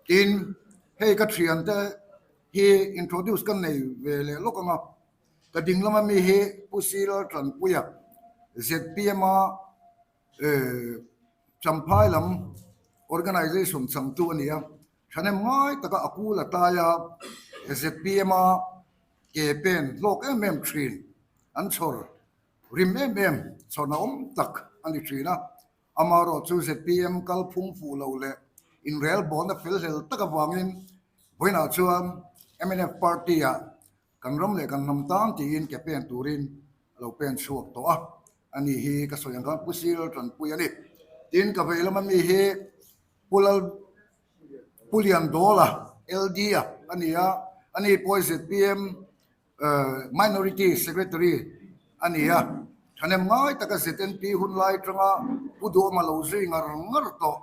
Tin, hei ka thiante hi introduce ka nei ve leh lawk ang a, ka ding lama mi hi Pu Sir Tanpuia, zpm a Champhai lam organization changtu a ni a, thahnem ngai taka a kul a tlai a, zpm a ke pen hlawk em em thin an chhawr rim em em chhawrna awm tak a ni thin a. Amaherawhchu zpm kalphung fuh lo leh inrelbawlna fel hlel tak avangin vawiinah chuan mnf party-ah kan ram leh kan hnam tan tiin ke pen turin a lo pen chhuak tawh a, a ni hi ka sawi ang khan Pu Sir Tanpui a ni. Tin, ka vei lama mi hi Pu Lal Pu Liandawla, LD-a a ni a, a ni pawh hi zpm Minority Secretary a ni a, thahnem ngai taka ZNP hun lai atanga Pu Duhawma lo zui ngar ngar tawh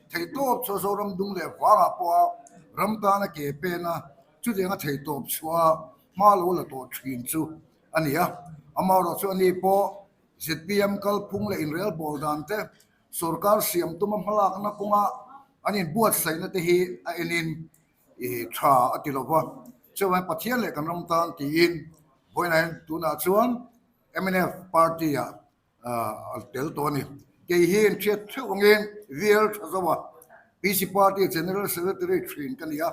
theihtawp chhuah Zoram dung leh vangah pawha ram tana ke pen a, chutianga theihtawp chhuah hma lo la tawh thin chu a ni a. Amaherawhchu a ni pawh zpm kalphung leh inrelbawl dan te, sorkar siam tuma hmalakna kawnga an inbuatsaihna te hi a enin I tha a ti lo va, chuvangin Pathian leh kan ram tan tiin vawiinah hian tunah chuan mnf party ah a tel tawh a ni. Kei hi inhriat theuh angin VL Thazawa PC party General Secretary thin ka ni a,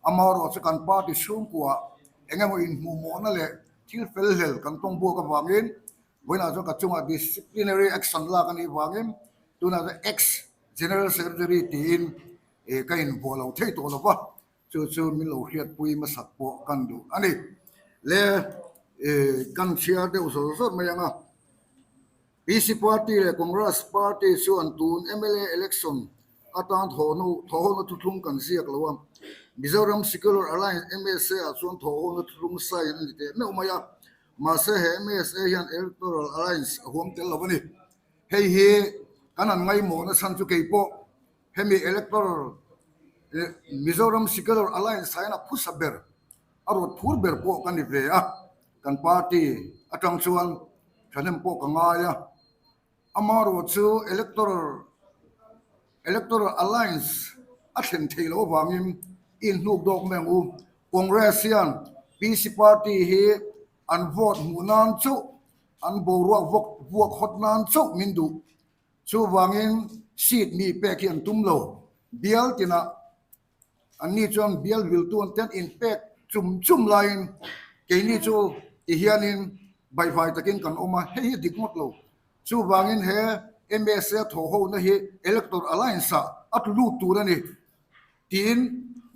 amaherawhchu kan party chhungkuaah eng emaw inhmuhmawhna leh thil fel hlel kan tawng buak avangin vawiinah chuan ka chungah disciplinary action lak a nih vangin tunah chuan ex General Secretary tiin E ka invuah lo thei tawh lo va, chu chu min lo hriatpui hmasak pawh kan duh a ni. Le e kan chhiar deuh zawr zawr mai ang a, PC Party leh Congress Party chuan tun mla election atan thawhnu thawhhawna thuthlung kan ziak lo a, Mizoram Secular Alliance, MSA, ah chuan thawhhawna thuthlung sign a ni teh meuh mai a, mahse he MSA hian Electoral Alliance a huam tel lo a ni. Hei hi kan han ngaimawhna chhan chu kei pawh Hemi Electoral Mizoram Secular Alliance ah hian a phusa ber, a rawt phur ber pawh ka ni ve a, kan party atang chuan thahnem pawh ka ngai a. Amaherawh chu Electoral Electoral Alliance a thlen theih loh avangin i inhnuk dawk mai ang u. Congress hian PC party hi an vote hmuh nan chauh, an boruak vuak hawt nan chauh min duh. Chuvangin seat mi pek hi an tum lo. Bial tinah anni chuan bial viltu an ten inpek chum chum laiin keini chu ti hianin baihvai takin kan awm a, hei hi dik ngawt lo. Chuvangin he MSA thawhhona hi Electoral Alliance-ah a tlu lut tur a ni tiin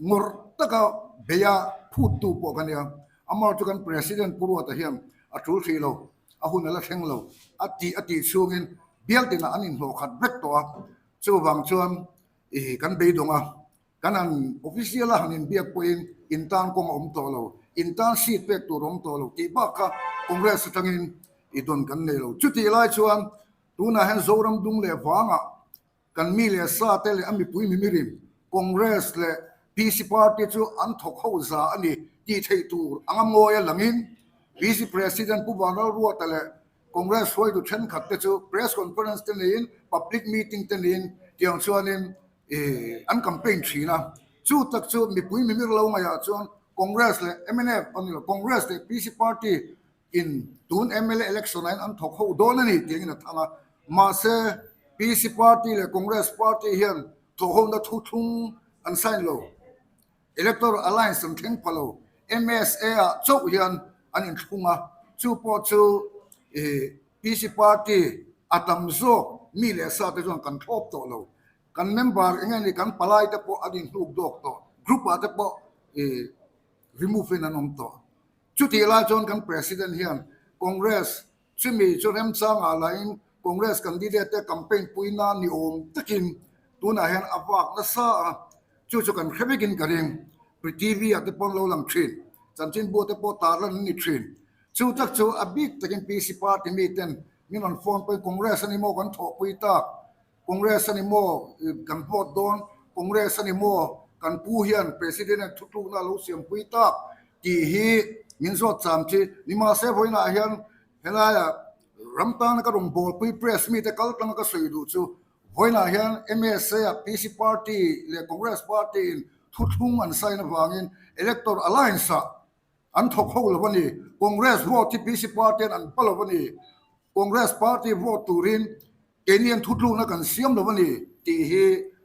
ngawrh taka beia phuttu pawh ka nia. Amaherawhchu chu kan President Pu Ruata hian a tul hrih lo. A hun a la thleng lo a tih a tih chhungin bial tinah an inhlawh khat vek tawh a, chuvang chuan ih kan beidawng a, kan han official a han inbiak pawhin intan kawng a awm tawh lo, intan seat pek tur a awm tawh lo tih bak kha Congress atangin i dawn kan nei lo. Chutih lai chuan tunah hian Zoram dung leh vangah Kan mi leh sa te leh a mipui mimirin Congress leh PC party chu an thawk ho za a ni tih theih tur anga ngawi a langin PC President Pu Vanlalruata leh Congress hruaitu thenkhat te chu press conference te neiin public meeting te neiin tiang chuanin an campaign thin a. Chu tak chu mipui mimir lo ngaihah chuan Congress leh mnf a ni lo, Congress leh PC party in tun mla election ah hian an thawk ho dawn a ni tih angin a thang a, mahse PC party leh Congress party hian thawh hona thuthlung an sign lo, electoral alliance an thleng pha lo, MSA ah chauh hian an inthlung a, chu pawh chu ih PC party a tam zawk mi leh sa te chuan kan thlawp tawh lo, kan member eng nge ni kan palai te pawh an inhnuk dawk tawh, group ah te pawh ih remove in an awm tawh. Chutih lai chuan kan President hian Congress chumi chu remchangah lahin Congress candidate te campaign pui nan ni awm takin tunah hian a vak nasa a, chu chu kan hre vekin ka ring. TV ah te pawh an lo lang thin, chanchinbu te pawh tarlan an ni thin. Chu tak chu a bik takin PC party miten min rawn phone pawhin Congress a ni maw kan thawhpui tak? Congress a ni maw kan vote dawn, Congress a ni maw kan pu hian President hian thutlukna a lo siampui tak tih hi min zawt cham chi. Nimahse vawiinah hian helaia ram tana ka rawn bawlpui press mite kal tanga ka sawi duh chu vawiinah hian MSA ah PC party leh Congress party in. Thuthlung an sign avangin Elector Alliance-ah an thawk ho lo a ni. Congress vote hi PC Party-an an pa lo a ni. Congress Party vote turin keini hian thutlukna kan siam lo a ni tih hi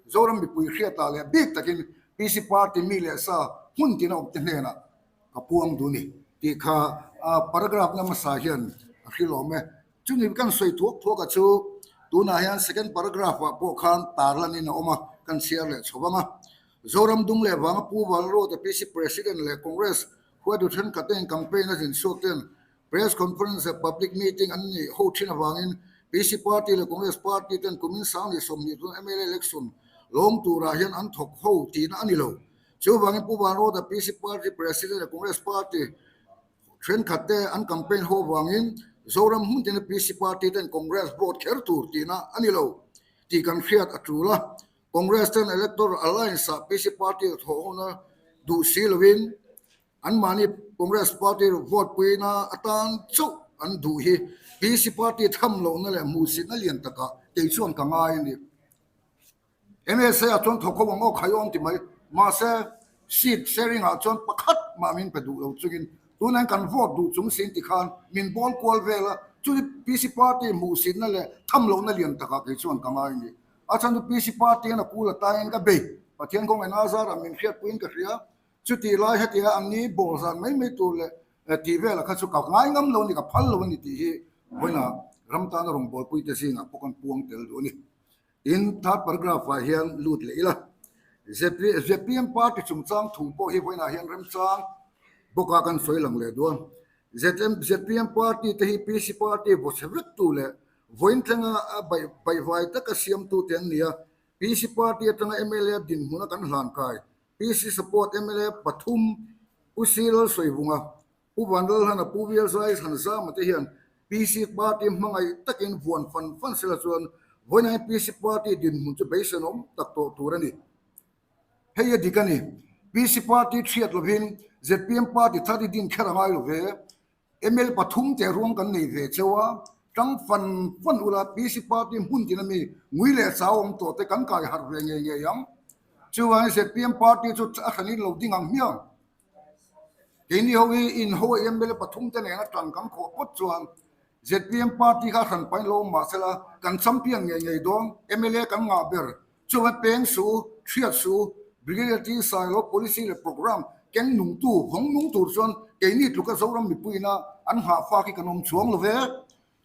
Zoram mipui hriatah leh bik takin PC Party mi leh sa hmun tina awmte hnenah ka puang duh a ni tih kha paragraph na hmasa hian a hrilhawm e. Chumi kan sawi thuak thuak a chu tunah hian second paragraph ah pawh khan tar lanin a awm a, kan chhiar leh chho vang a. Zoram dung leh vanga Pu Valruata PC President leh Congress huaitu thenkhat ten campaign a zin chhuak ten press conference leh public meeting an nih ho thin avangin PC party leh Congress party ten kumin sang leh 20 tun mla election lawm turah hian an thawk ho tihna a ni lo. Chuvangin Pu Vanruata PC party President leh Congress party Thenkhat te an campaign ho avangin Zoram hmun tina PC party ten Congress vote kher tur tihna a ni lo tih kan hriat a tul a. Congress ten Electoral Alliance ah PC party a thawh hona duh si lovin anmahni Congress party vote puina atan chauh an duh hi PC party tham lohna leh hmuhsitna lian takah kei chuan ka ngai a ni. MSA ah chuan thawk ho ang aw khai awm ti mai. Mahse, seat sharing ah chuan pakhat mah min pe duh lo chungin tunah kan vote duh chung sin ti khan min bawl kual vel a, chuni PC party hmuhsitna leh tham lohna lian takah kei chuan ka ngai a ni. A chhan chu PC party hian a kul a taiin ka bei. Pathian kawng ena zarah min hriatpuiin ka hria. Chutih lai hetia an ni bawl zan mai mai tur leh tih velah kha chu ka ngai ngam lo a ni, ka phal lo a ni tih hi vawiinah ram tana rawngbawlpuite zingah pawh kan puang tel duh a ni. Tin, third paragraph ah hian lut leh ila. ZPM party chungchang thu pawh hi vawiinah hian remchang bawka kan sawi lang leh duh a. ZPM party te hi PC party vawchhe vek tu leh vawiin thlenga baihvai taka siamtu te an ni a. PC party atanga mla dinhmuna kan hlan kai PC support mla pathum Pu Silal Sawivunga Pu Vanlalhana, Pu Vialzai Thanzama te hian PC Party hmangaih takin vuan fan fan sela chuan vawiin PC Party dinhmun chu beisenawm tak tawh tur a ni. Hei a dik a ni. PC Party thiat lovin zpm Party thar i din kher a ngai lo ve. Ml pathum teh ruang kan nei ve cheu a, tang fan fan ula PC Party hmun tina mi ngui leh chau awm tawh te kan kai harh ve ngei ngei ang. Chuvangin zpm Party chu a hranin lo ding ang hmiang. Keini ho hi in ho a mla pathum te nena tan kan khawh phawt chuan zpm party kha hran pain lo awm mahsela kan champion ngei ngei dawn mla kan ngah ber chuan peng su hriat su Brigadier T Sailo policy leh programme keng nungtu vawng nung tur chuan keini tluka Zoram mipuiina an nghah fak hi kan awm chuang lo ve.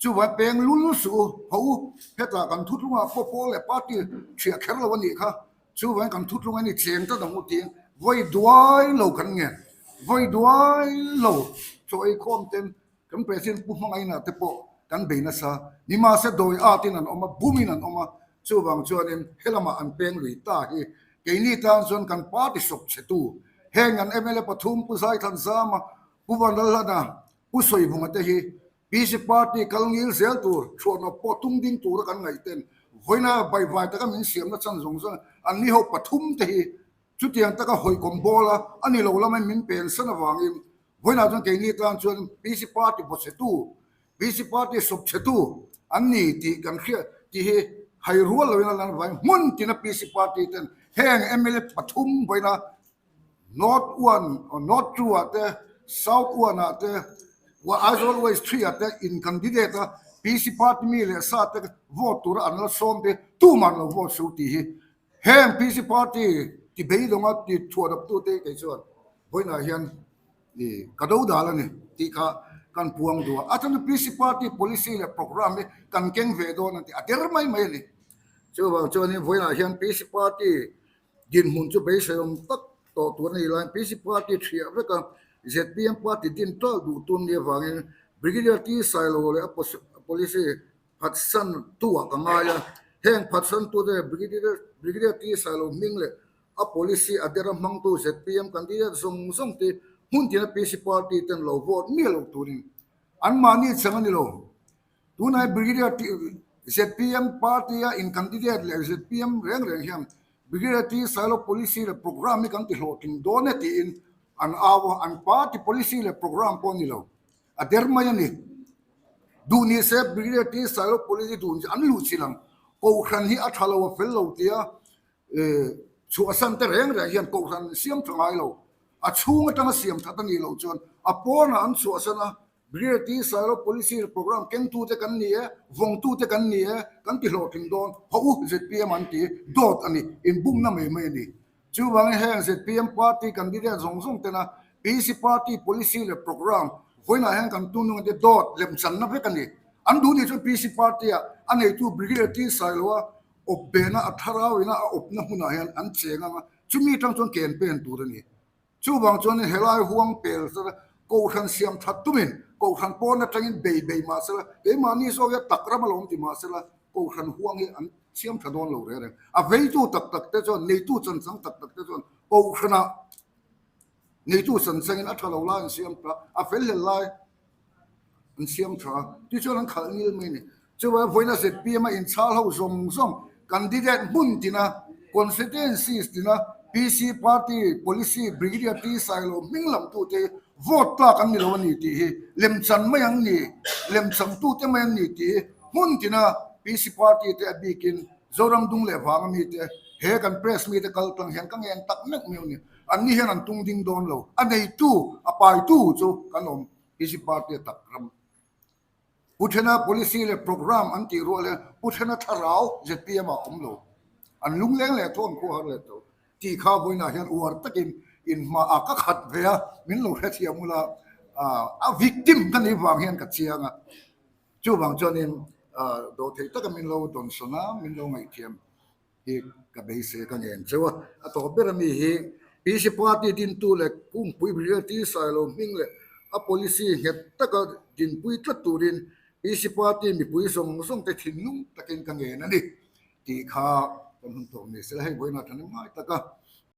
Chuvai peng lul suh u, ho u, hetah kan thutlungah pawh pawl leh party thiah kher lo a nih kha, chuvai kan thutlung a ni cheng ta dang u tiin vawi duai lo kan ngen, vawi duai lo chaw ei khawm ten kan President Pu Hmangaina te pawh kan bei nasa, nimahse dawi at in an awm a, bum in an awm a, chuvang chuanin helamah an peng lui ta hi keini tan chuan kan party sawp chhe tu heng an mla pathum Pu Zaithanzama, Pu Vanlalhlana, Pu Sawivunga te hi PC Party kal ngil zel tur, chhuahna pawh tum ding tura kan ngaih ten vawiina baihvai taka min siamna chan zawng zawng an ni ho pathum te hi chutiang taka hawikawm bawl a, a ni lo lama min pen san avangin vawiinah chuan keini tan chuan PC Party bawchhetu, PC Party sawpchhetu an ni tih kan hriat tih hi hai rual loin a lan avangin hmun tina PC Party ten heng mla pathum vawiina North one or North two ah te, South one ah te, Aizawl West 3 ah te in candidate a PC party mi leh sa te vote tura an la sawm te tuman lo vote suh tih hi heng PC party ti beidawnga ti chhuah dap tute hi kei chuan vawiinah hian i ka do dal a ni tih kha kan puang duh a. A chuan chu PC party policy leh programme hi kan keng ve dawn an ti a der mai mai a ni. Chuvang chuanin vawiinah hian PC party Dinhmun chu beiseiawm tak tawh tur a ni laiin PC party thiah vek a, zpm party din tal duh tun ni avangin Brigadier T Sailo leh a policy phatsan tu ah ka ngai a. Heng phatsan tute Brigadier T Sailo hming leh a policy a dera hmangtu zpm candidate zawng zawng te hmun tina PC party ten lo vote miah lo turin anmahni chang a ni lo. Tunah hi Brigadier T zpm party a in candidate leh zpm reng reng hian Brigadier T Sailo policy leh programme hi kan ti hlawhtling dawn e tiin an au a, an party policy leh programme pawh a ni lo, a der mai a ni. Duh ni se Brigadier T Sailo policy duh ni se an luh chilh ang, Kohhran hi a tha lo a fel lo tia. Chhuahsan te reng reng hian kohhran an siam tha ngai lo. A chhung atanga siam that a nih loh chuan a pawnah an chhuahsan a, Brigadier Sailo Policy Programme kengtute kan ni e, vawngtute kan ni e, kan ti hlawhtling dawn, haw u zpm an ti, dawt a ni, inbumna mai mai a ni. Chuvangin heng zpm party candidate zawng zawng tena PC party policy leh programme vawiinah hian kan tunung ante dawt lemchanna vek a ni. An duh nih chuan PC party ah a neitu Brigadier T Sailoa awp bena a thlarauina a awpna hmunah hian an cheng ang a, chumi atang chuan campaign tur a ni. Chuvang chuanin helai huang pel sela, Kohhran siam that tumin Kohhran pawn atangin bei bei mah sela, keimahni zawk hian tak ram a lo awm ti mah sela, Kohhran huang hi an siam tha dawn lo reng reng. A veitu tak tak te chuan, neitu chanchang tak tak te chuan Kohhranah neitu chanchangin a tha lo lai an siam tha, a fel hlel lai an siam tha a, tichuan an khalh ngil mai a ni. Chuvangin vawiina zpm a inchhal ho zawng zawng candidate hmun tina constituencies tina PC party policy Brigadier T Sailo hming lamtute hi vote tlak an ni lo a ni tih hi lemchan mai an ni, lemchangtute mai an ni tih hi hmun tina PC party te a bikin Zoram dung leh vanga mite he kan press mite kal tlang hian ka ngen tak meuh meuh a ni. Anni hian an tung ding dawn lo. A neitu, a paitu chu kan awm PC party a tak ram. Pu Thena policy leh programme an tih rual hian Pu Thena thlarau zpm ah a awm lo. An lungleng leh tho, an khuahar leh tho. Tih kha vawiinah hian uar takin inhma a ka khat ve a, min lo hrethiam ula, a victim ka nih vang hian ka chiang a. Chuvang chuanin dawhtheih taka min lo dawnsawn a, min lo ngaihthiam. hi ka beisei ka ngen cheu a, a tawp ber ami hi PC party dintu leh kungpui Brigadier T Sailo hming leh a policy nghet taka dinpui tlat turin PC party mipui zawng zawng te thinlung takin ka ngen a ni tih kha kan hun tawh ni sela hei vawiinah thahnem ngai taka.